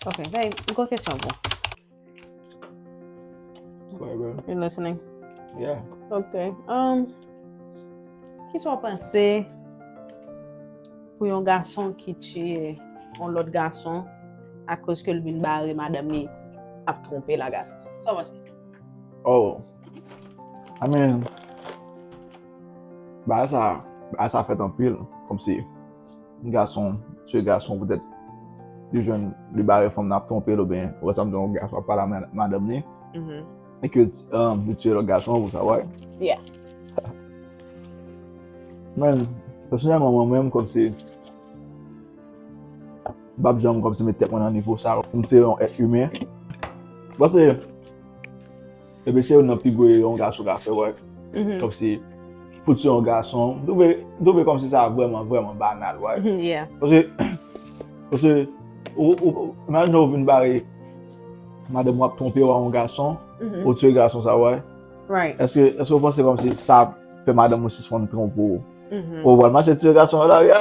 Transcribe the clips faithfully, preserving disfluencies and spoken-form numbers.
Ok, babe, m gon kesyon pou ou. Whatever. You listening? Yeah. Ok. Um, kisa w panse pou yon gason ki tiye yon lòt gason akoz ke l vin bare madanm li ap twonpe l a gason? Sa w panse? Oh. I mean, bagay sa, bagay sa fèt anpil. Kòmsi gason, se gason petèt li jwenn, li bare fanm nan ap twonpe l oubyen wè sa m di yon gason ap pale a ma- madanm li Mhm. e ke um, li tiye lòt gason pou sa, wè. Yeah. Men, pèsonèlman, mwen menm, kòmsi m p ap janm kòmsi met tèt mwen nan nivo sa. M se yon èt imen. Paske epi se youn nan pi gwo erè yon gason ka fè, wè. Mhm. Kòmsi pou tiye yon gason, m twouve m twouve kòmsi sa vrèman, vrèman banal, wè. Mhm, yeah. Paske, paske ou, ou, imajine ou vin bare madanm w ap twonpe w a yon gason, Mhm. ou tiye gason sa, wè. Right. Èske, èske ou panse kòmsi sa ap fè madanm ou sispann twonpe w? Mhm. Ou pral mache tiye gason nan lari a?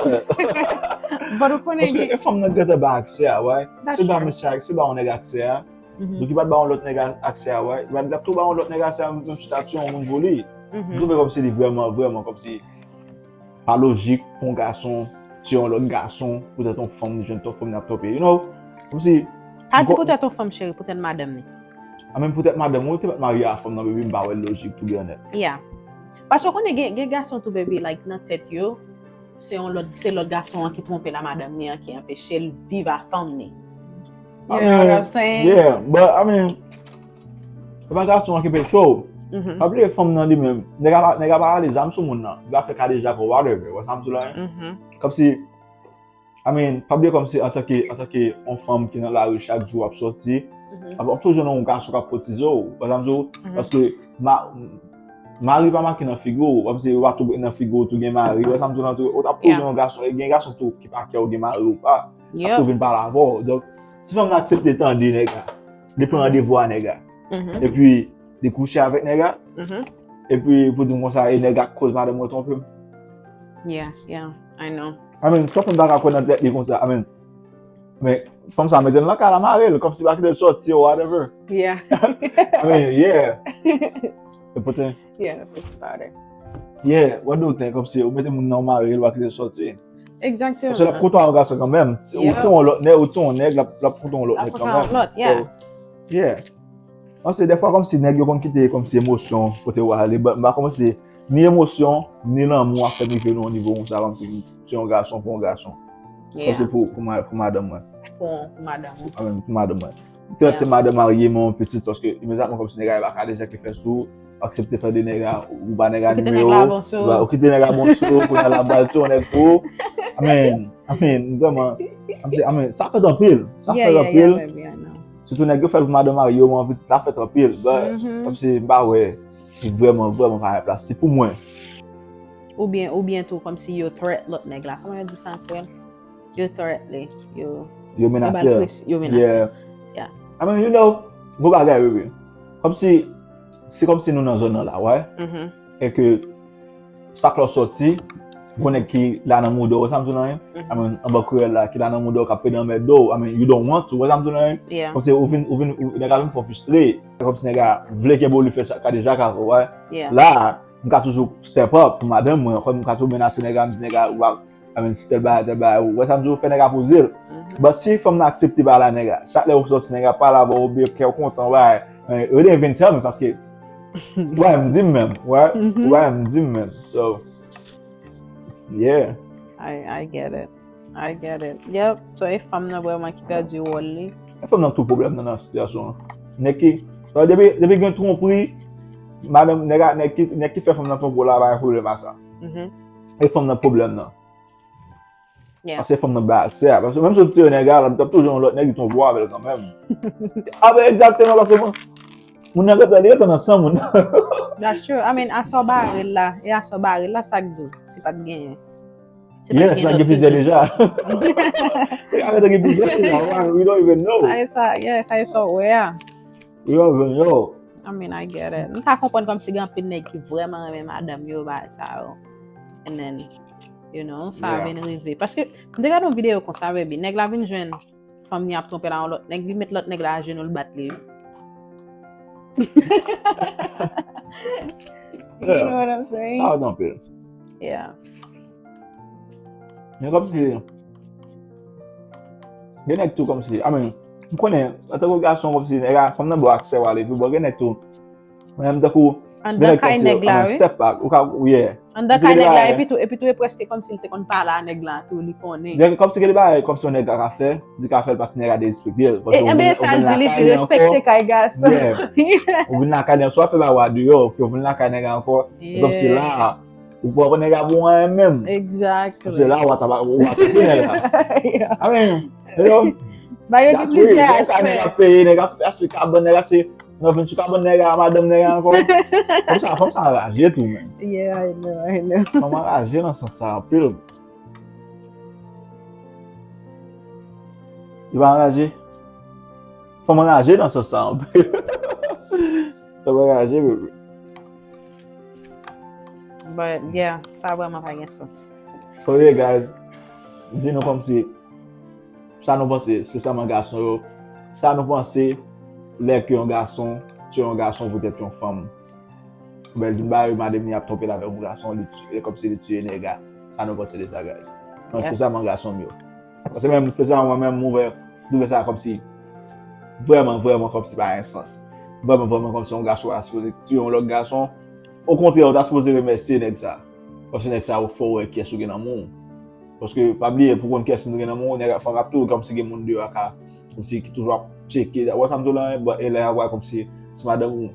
But ou konnen Paske gen e fanm nan gentan ba aksè a, wè. That's Se ba true. mesye a, se ba yon nèg aksè a. Mhm. Donk li pa t ba yon lòt nèg a- aksè a, wè. Li pa t tou ba yon lòt nèg aksè a, menm si ta tiye yon moun pou li. M Mhm. twouve kòmsi li vrèman, vrèman kòmsi pa lojik pou yon gason tiye yon lòt gason poutèt yon fanm li jwenn twòp fanm li ap twonpe. You know? Kòmsi Pa di Go- poutèt yon fanm, cheri, poutèt madanm li. A menm poutèt madanm ou te mèt marye a fanm nan, baby, m pa wè lojik, to be honest. Yeah. Paske ou konnen gen, gen gason tou, baby, like, nan tèt yo, se yon lòt, se lòt gason an ki twonpe l a madanm li an ki anpeche l viv a fanm li. You know what I'm saying? Yeah, but I mean, e pa gason an ki pe cho. Mhm. Pa bliye fanm nan li menm. Nèg a pa, nèg a pa rale zam sou moun nan. Li pa fè kadejak ou whatever. Wè sa m di w la? Mhm. Kòmsi, I mean, pa bliye kòmsi antanke, antanke yon fanm ki nan lari chak jou ap sòti, Mhm. ap, ap toujou nan yon gason k ap kotize w. Wè sa m di w? Mhm. Paske ma, mari pa make nan figi w. Kòmsi ou pa tou nan figi w, tou gen mari. Wè sa m di w la tou? Ou ap toujou Yeah. yon gason. E gen gason tou ki pa kè ou gen mari ou pa. Ap Yep. tou vin pale avè w. Donk, si fanm nan aksepte tande nèg la, li pran randevou a nèg la, Mhm. epi li kouche avèk nèg la, Mhm. epi pou di m konsa, e nèg la k koz madanm mwen twonpe m. Yeah, yeah, I know. I mean, si fanm ta ka kwè nan tèt li konsa, I mean, men fanm sa mete l nan kay la, mare l, kòmsi pa kite l sòti or whatever. Yeah. I mean, yeah. E poten, Yeah, think about it. yeah, what do you think? Kòmsi ou mete moun nan, ou mare l, ou pa kite l sòti. Paske l ap Exactement. kontan yon gason kanmenm. Ou Yeah. ti yon lòt nèg, ou ti yon nèg, l ap, l ap kontan yon lòt L ap nèg kontan kanmenm. yon lòt, yeah. So, yeah. Paske dèfwa kòmsi nèg yo konn kite kòmsi emosyon kote yo ale, but m pa kòmsi ni emosyon, ni lanmou ap fè m rive nan yon nivo konsa, kòmsi m se yon gason pou yon gason. Yeah. Kòmsi pou, pou, ma- pou madanm mwen. Pou, pou madanm ou. Amen, pou madanm mwen. Trete Yeah. madanm marye m yon pitit, paske imedyatman kòmsi nèg la pa kadejak ki fè sou, aksepte tande nèg la, ou ba nèg la Ou kite nèg nimewo, la bon sou. Ou kite nèg la bon sou, kounye a l ap ba l ti yon nèg pou ou. Amen, amen, vrèman. Amen, sa fèt anpil. Sa Yeah, fèt yeah, anpil. Yeah, baby, I know. Sitou nèg yo fè l pou madanm marye yo, mwen anpil, sa fèt anpil. But, Mhm. Kòmsi m pa wè, li vrèman, vrèman pa gen plas. Se pou mwen. Oubyen, oubyen tou, kòmsi yo threat lòt nèg la. Kòman yo di sa an kreyòl? Yo threat li. Yo, Yo yo ba menase. l presi-, yo menase. Yeah. Yeah. I mean, you know, gwo bagay, baby. Kòmsi, se kòmsi nou nan zòn nan la, wè. Mhm. E ke chak lè w sòti, gon nèg ki la nan mouda w, wè sa m di w la, hein? Mhm. I mean, anba kriyèl la, ki la nan mouda w, k ap pede anmède w, I mean, you don't want to, wè sa m di w la, hein? Yeah. Kòmsi ou vin, ou vin, ou, nèg la vin fè w fristre. Kòmsi nèg la vle kenbe w, li fè chak kadejak avè w, wè. Yeah. La, m ka toujou step up pou madanm mwen, kòm m ka toujou menase nèg la, m di nèg la, w ap, I mean, si tèl bagay, tèl bagay, wè sa m di w, fè nèg la poze l. Mhm. But si fanm nan aksepte bagay la, nèg la, chak lè w sòti, nèg la pale avè w, oubyen kè w kontan, bagay, men, yo dwe vin tell me, paske, wè, m di m menm, wè, Mhm. wè, m di m menm. So, yeah. I, I get it. I get it. Yep. So, e fanm nan vrèman ki pèdi wòl li. E fanm nan tou pwoblèm nan, nan sitiyasyon an. Nèg ki, depi, depi gen twonpri, madanm, nèg a, nèg ki, nèg ki fè fanm nan twonpe w la, pa gen pwoblèm a sa. Mhm. E fanm nan pwoblèm nan. Yeah. Paske fanm nan bay aksè a. Paske menm si w tire nèg la, l ap toujou yon lòt nèg ki twonpe w avè l kanmenm. A, ben, egzakteman, paske moun, moun nan gentan, li gentan nan san moun nan. That's true. I mean, asò bare l la, e asò bare l la, sa k di w, si pa t genyen. Si pa t Yes, genyen la gen lòt plizyè toujou. Deja. Li gentan gen plizyè deja, we don't even know. Sa e sa, yeah, sa e sa w wè a. We don't even know. I mean, I get it. M ka konprann kòmsi gen anpil nèg ki vrèman renmen madanm yo, bagay sa yo. And then, you know, sa Yeah. vin rive. Paske, m te gade yon videyo konsa, baby. Nèg la vin jwenn fanm ni ap twonpe l a yon lòt nèg, li met lòt nèg la ajenou, l bat li. You know what I'm saying? Sa ap anpil. Yeah. Men kòmsi gen nèg tou kòmsi, I mean, m konnen antanke gason kòmsi nèg a fanm nan ba w aksè w ale tou, bon gen nèg tou. Mwen menm tankou Anndan kay nèg la, wi. Step back, ou ka, yeah. Anndan kay nèg la, epi tou, epi tou e prèske kòmsi l te konn pale a nèg la tou, li konnen. Gen kòmsi gen de bagay kòmsi yon nèg la ka fè, di ka fè l paske nèg la derespekte l. Enben sa l di, li di respekte kay gason. Ou vin lakay nèg, swa fè bagay ou a deyò, ke ou vin lakay nèg la ankò, e kòmsi la ou pran nèg la pou anyen menm. Exactly. Se la ou a taba ou a toufe nèg la. I mean, you know, ba yo gen plizyè aspè. Nèg ap peye, nèg ap achte kabann, nèg achte, nou vin sou kabann nèg la, madanm nèg la ankò. Fanm sa, fanm sa anraje tou men. Yeah, I know, I know. Fanm anraje nan sans sa anpil. Li pa anraje. Fanm anraje nan sans sa anpil. Fanm anraje, bebe. But yeah, sa vrèman pa gen sans. So yeah guys, di nou kòmsi sa nou panse, espesyalman gason yo. Sa nou panse lè ke yon gason tiye yon gason poutèt yon fanm? Oubyen l vin bare madanm li ap twonpe l avèk yon gason, li tiye, kòmsi li tiye nèg la. Sa nou panse de sa guys? Non, espesyalman gason m yo. Paske menm espesyalman mwen menm m ouvè, m twouve sa kòmsi vrèman vrèman kòmsi pa gen sans. Vrèman vrèman kòmsi yon gason pa sipoze tiye yon lòt gason. Okontrè ou ta sipoze remèsye nèg sa. Paske nèg sa ou fè w wè kiyès ou gen nan men w. Paske pa bliye pou konn kiyès ou gen nan men w, nèg ap fanm ap tou kòmsi gen moun deyò a ka kòmsi ki toujou ap tcheke. Ou wè sa m di w la, e lè a wè kòmsi se madanm ou.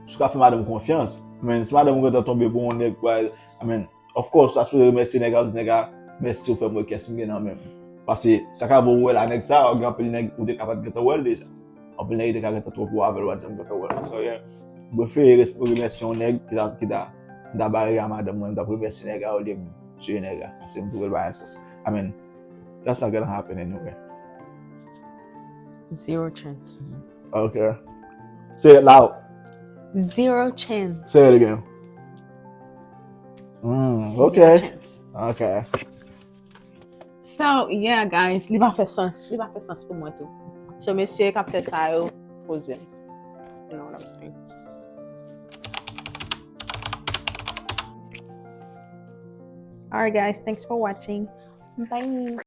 Si w ka fè madanm ou konfyans, men si madanm ou gentan tonbe pou yon nèg, I mean, of course, sa sipoze remèsye nèg la, ou di nèg la, mèsi ou fè m wè kiyès m gen nan men m. Paske sa ka vo ou wè la, nèg sa, gen anpil nèg ou te ka pa t gentan wè l deja. Anpil nèg te ka gentan twonpe w avè l, ou pa t janm gentan wè l. So, yeah. M prefere res- remèsye yon nèg ki ta, ki ta, m ta bare a madanm mwen, m t ap remèsye nèg la olye m tiye nèg la. Paske m twouve l pa gen sans. I mean, that's not gonna happen anyway. Zero chance. Okay. Say it loud. Zero chance. Say it again. Mm, okay. Zero chance. Okay. So, yeah, guys, li pa fè sans, li pa fè sans pou mwen tou. So, mesye k ap fè sa yo, poze. You know what I'm saying? Alright, guys, thanks for watching. Bye.